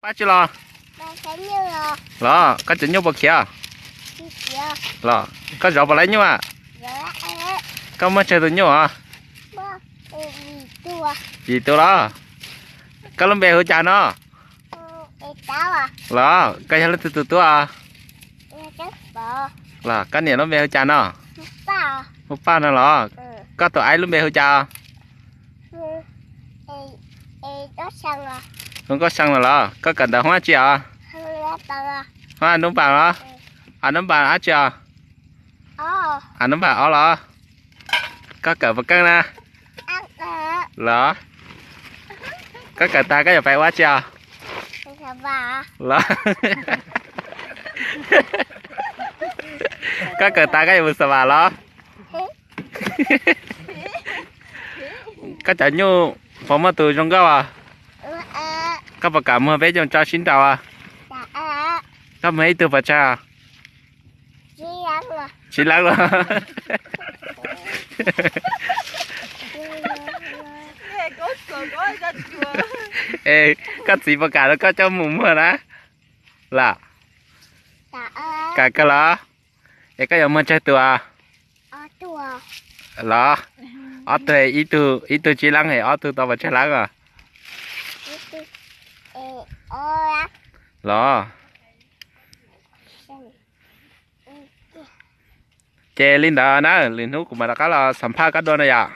Pab tsi los? Los, koj cov nyuj puas khiav? Los, koj zov puas laib nyuj a? Koj muaj tsawg tus nyuj os? Yim tus los? Koj lub npe hu cas no? Los, koj yog leej twg tus tub? Los, koj niam lub npe hu cas no? Hu Paj no los? Koj tus aib lub npe hu cas? Hu Nkauj Xyaa no los? Koj kawm ntawv Hmoob dab tsi os? Hmoob Anub Npas los? Anub Npas dab tsi os? Anub Npas ob los? Koj kawm puas keej na? Los, koj kawm tag koj yuav pais ua dab tsi os? Los, koj kawm tag koj yuav mus xa vas los? Koj cov nyuj puas muaj tus zoo nkauj os? Koj puas kam muag peb caug tso sib nraus? Koj muag ib tug puas tsawg? Sib leeb los? Es koj txiv puas kam rau koj coj mus muag na? Los, kam kawg los? Es koj yuav muag tsawg tus? Los, ob tug, ib tug sib leeb es ob tug tau puas tsawg leeb os? Los, ces li ntawd na, lwm hnub kuv mam rov qab los xam phaj koj dua no yom.